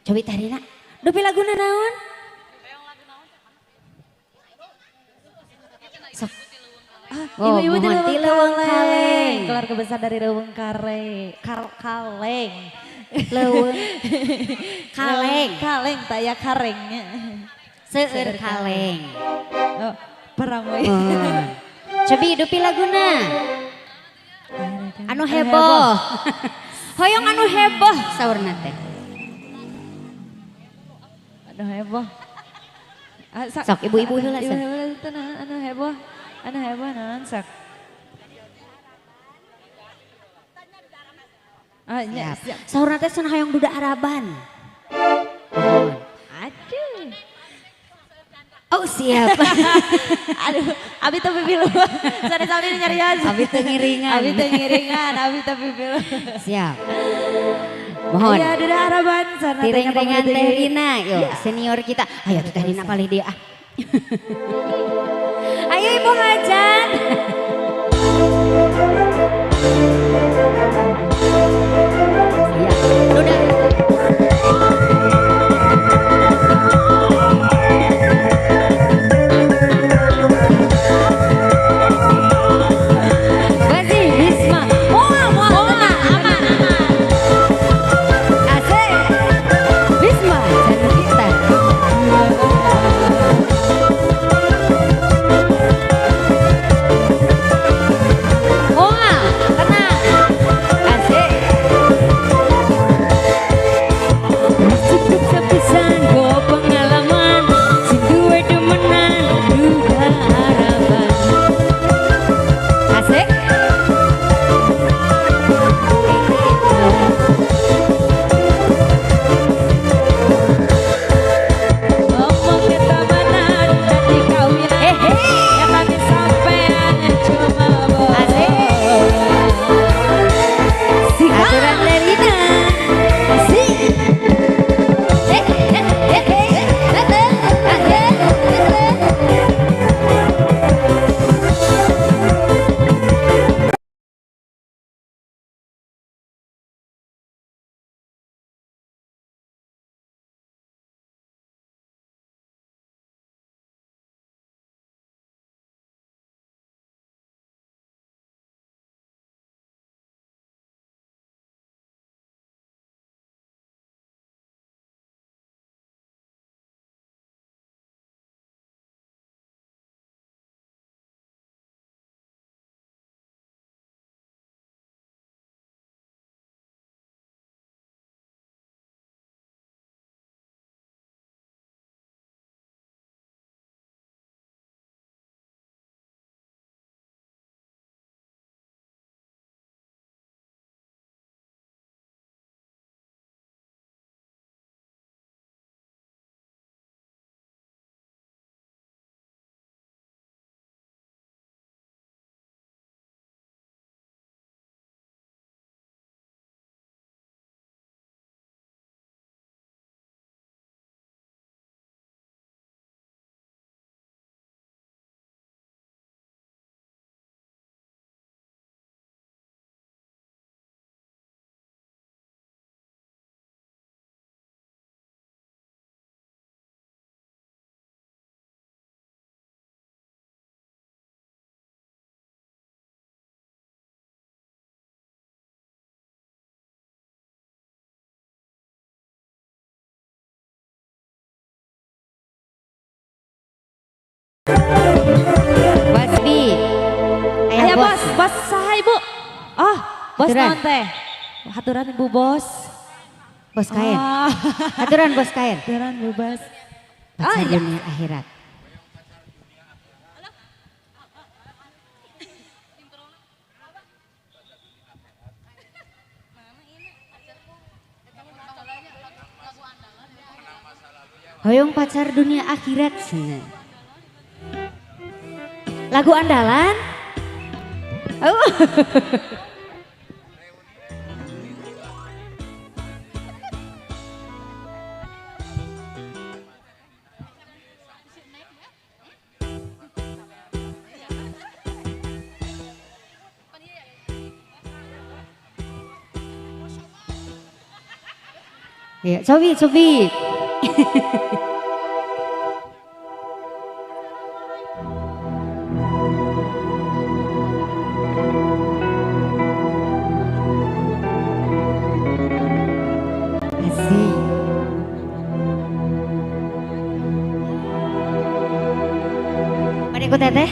Cobi Teh Rina. Dupi laguna naon? Sok. Ah, ibu-ibu di Leuweung Kaleng. Keluarga besar dari Leuweung Kaleng. Leuweung Kaleng. Kaleng tak ya karengnya. Seueur kaleng. Oh, perang we. Oh. Cobi dupi laguna. Anu heboh. Hoyong anu heboh saurna teh. Anu heboh. Sok ibu-ibu heula sok. Anu heboh. Anu heboh naon sok. Ah, nya siap. Saurna teh cenah hoyong duda Araban. Aduh. Oh siap. Aduh, abi teu pipilu. Sari-sari nyarios. Abi teu ngiringan. Abi teu ngiringan, abi teu pipilu. Siap. Mohon. Iya, duda Araban sana tiring-ringan Teh Rina, yuk senior kita. Ayo tuh Teh Rina palih dia. Ayo Ibu Hajat. Iya, duda. Basbi. Ayah bos, bos saha ibu? Oh, bos naon teh? Haturan ibu bos. Bos kain. Oh. Haturan bos kain. Haturan bu bos. Pacar dunia akhirat. Hoyong pacar dunia akhirat senang. Lagu andalan. Oh. Ayo, cobi cobi. Asik. Mari ikut teteh.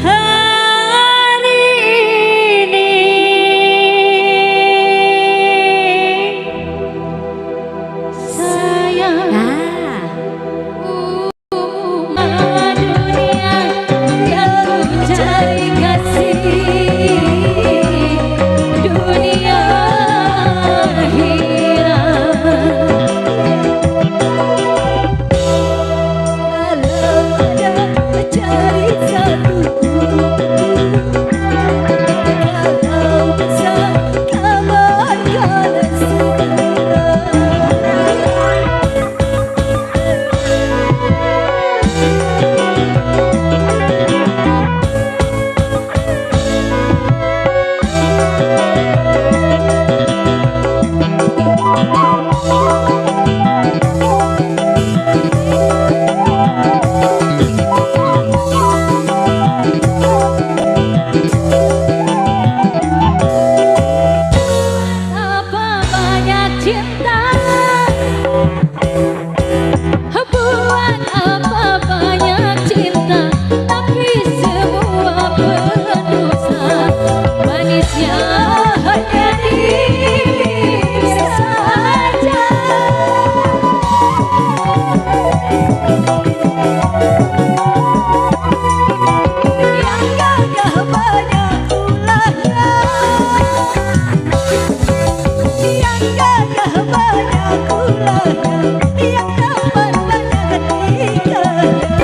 Hari ini saya nah dunia yang ku cari kasih dunia hilang. Kalau ada cari satu, kalau bisa kabarkan segera. Apa banyak cinta, buat apa banyak cinta, tapi semua pendusta, manisnya hanya diri saja. Yang gagah banyak ulahnya, yang gagah banyak ulahnya, yang tampan banyak tingkahnya.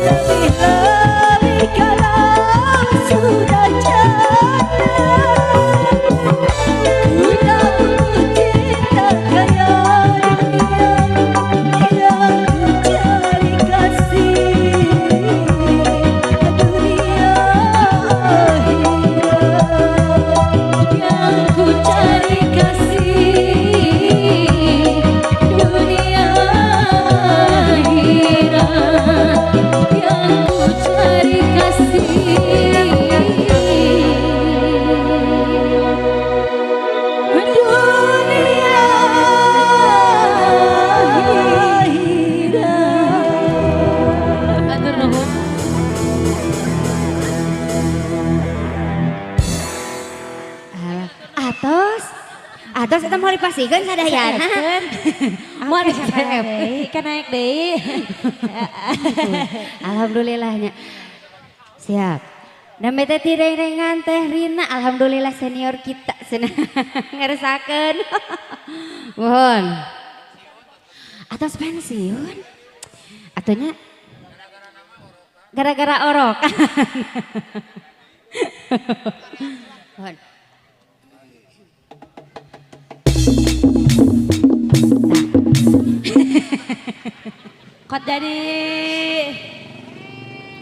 Lebih-lebih kalau sudah janda, ku tak butuh cinta kaya dunia, yang ku cari kasih dunia akhirat. Yang ku cari kasih dunia akhirat. Yang ku cari kasih dunia akhirat. Atur nuhun. Atos, atos eta mau dipasihkeun sadayana. Mau deui, kan naik deui. Alhamdulillahnya. Siap. Nami teh tirengan teh Rina, alhamdulillah senior kita cenah ngeresakeun. Mohon. Atos pensiun. Atunya gara-gara orok. Mohon. Kok jadi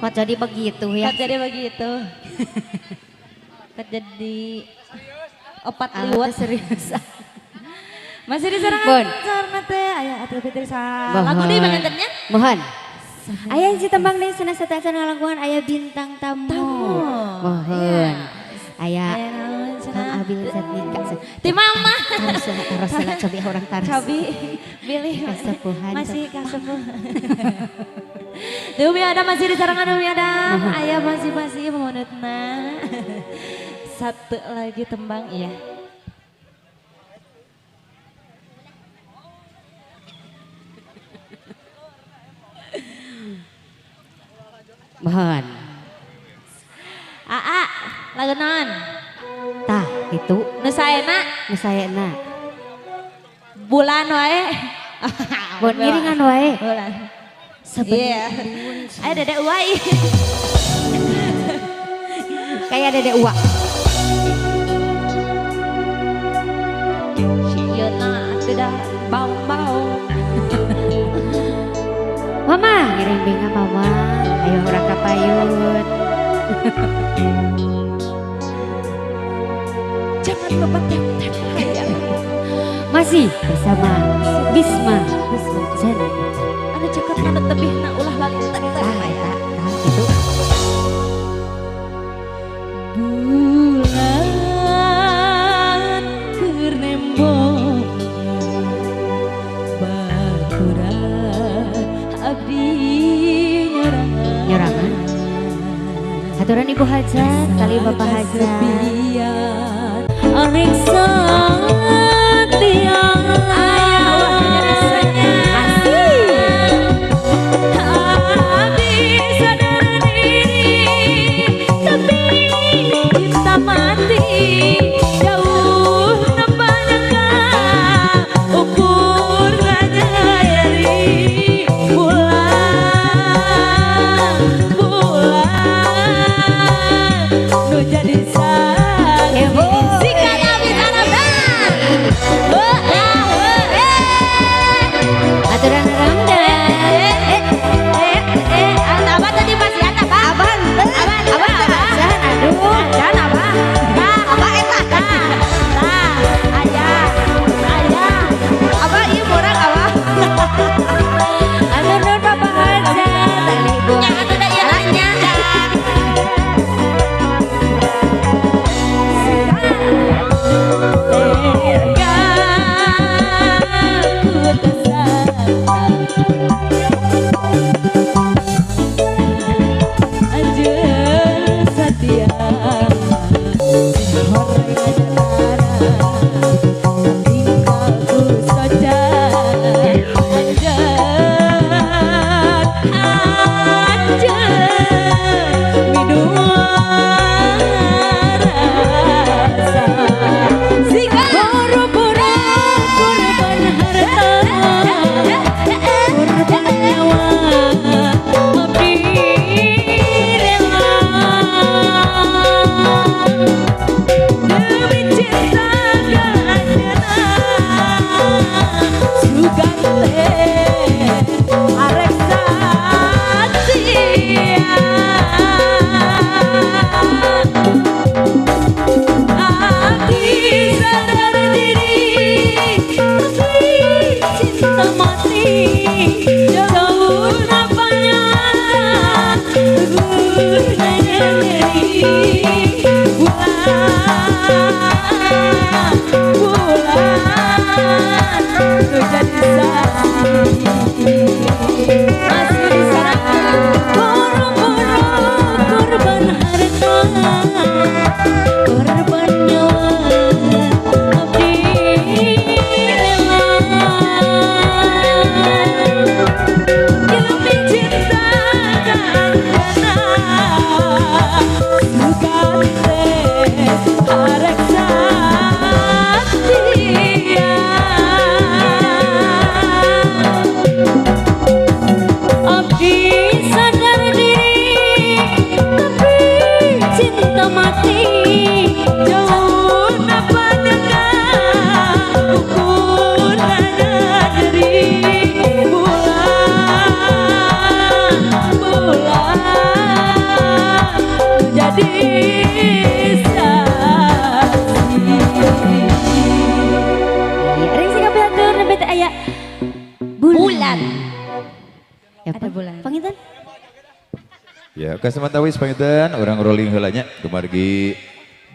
Kok jadi begitu ya? Kok jadi begitu? Kok jadi opat liwat serius. Masih diserang sarana teh aya atuh Fitri sa. Lagu deui pangantennya? Mohon. Aya hiji tembang deui cenah sateuacan ngalaguan aya bintang tamu. Mohon. Aya Kang Abil Zatnika. Ti mama. Taros lah cobi orang taros. Cobi bilih kasepuhan. Masih kasepuhan. Umi Adam masih di sarangan Umi Adam. Ayah masih memunutna. Satu lagi tembang iya. Mohon. Aa, lagu naon? Tah, itu. Nu saena? Nu saena. Bulan wae. Bon ngiringan wae. Bulan. Sebenarnya. Yeah. Ayo Dede Uwa. Kayak Dede Uwa. Sieuna tidak bau-bau. Mama, ngiring binga mama. Ayo urang ka payun. Jangan lupa tap-tap. Masih bersama Bisma Zen. Anu ceket anu tebihna ulah lali teh Tah gitu. Bulan keur nembong baturan abdi nyorangan. Nyorangan. Aturan Ibu Hajat, kali Bapak Hajat. Arek satia abdi sadar diri tapi cinta mati jauh nempanyangka ukur nyari bulan bulan nu jadi saksi sikat abis anak. Aturan Ramdan. Apa tadi masih ada apa? Abang, abang, aduh, jangan apa? Apa eta? Tah, ayah, ayah. Apa ieu murang apa? Atur nuhun Bapak Hajat, tali Ibu. Nya atuh da ieu nya. Panginten? Ya, kasemantawis panginten urang rolling heula nya kumargi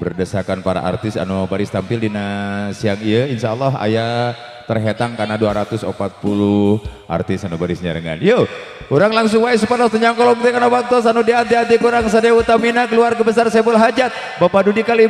berdesakan para artis anu baris tampil dina siang ieu insyaallah aya terhetang karena 240 artis anu baris nyarengan. Yo, urang langsung wae supados teu nyangkolong teh kana waktos anu dianti-anti kurang sadaya utamina keluarga besar Saiful Hajat, Bapak Dudi kali